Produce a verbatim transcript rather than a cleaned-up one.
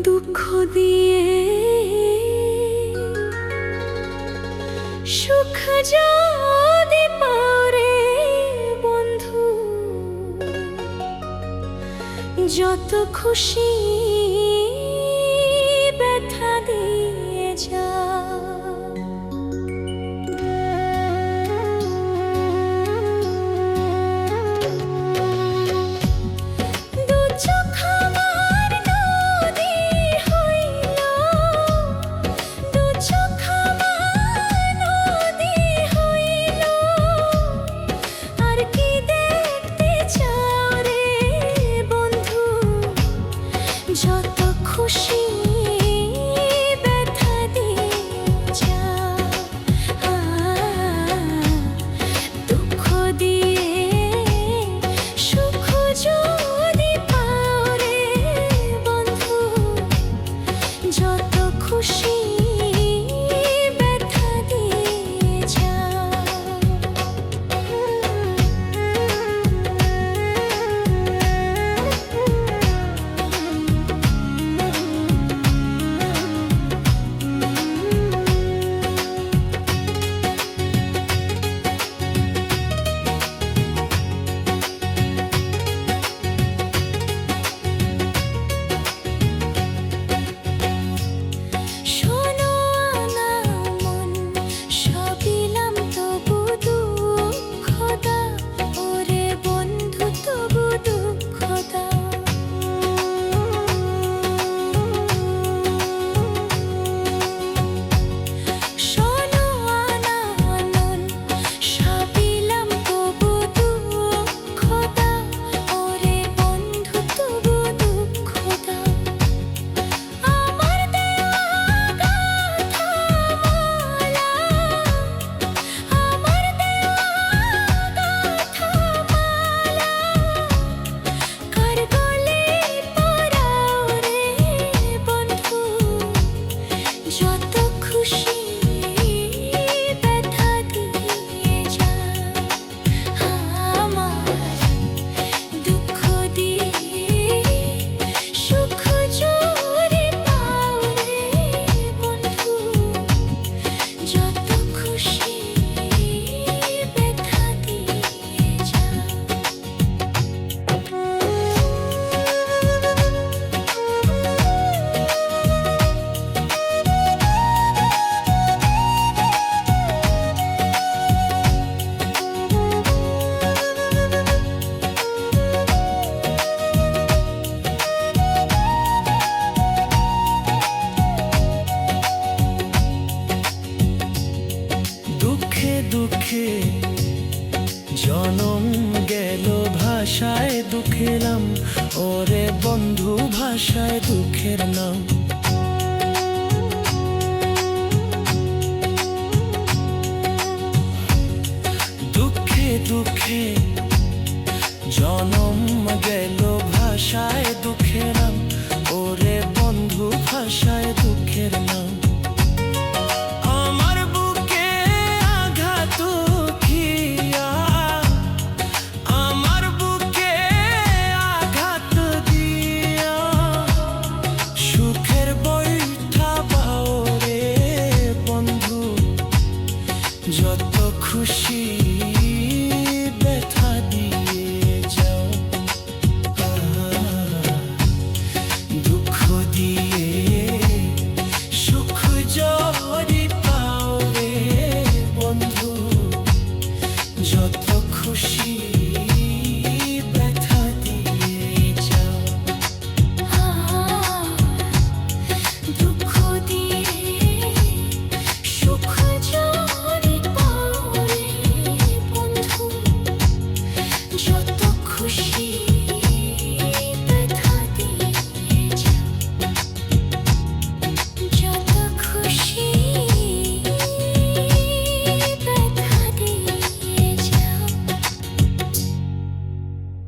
দুঃখ দিয়ে সুখ যদি পাও রে বন্ধু, যত খুশি ব্যথা দিয়ে যাও। দু চোখ আমার নদী হইল, দু চোখ আমার নদী হইল, আর কি দেখতে চাও রে বন্ধু, যত খুশি ব্যথা দিয়ে যাও। আ, দুঃখ দিয়ে সুখ যদি পাও রে বন্ধু, যত খুশি ব্যথা দিয়ে যাও। শোনো না মন, সব দিলাম তবু দুঃখ দাও, ওরে বন্ধু তবু দুঃখ দাও। শোনো না মন, সব দিলাম তবু দুঃখ দাও, ওরে বন্ধু তবু দুঃখ দাও। আমার দেওয়া গাথা মালা, আমার দেওয়া গাথা মালা, কার গলে পরাও রে বন্ধু, যত খুশি ব্যথা দিয়ে যাও। আমার দুঃখ দিয়ে সুখ জোরে পাও রে বন্ধু, যত খুশি ব্যথা দিয়ে যাও। দুঃখে দুঃখে জনম গেল, ভাষায় দুঃখ এলাম, ওরে বন্ধু ভাষায় দুঃখের নাম।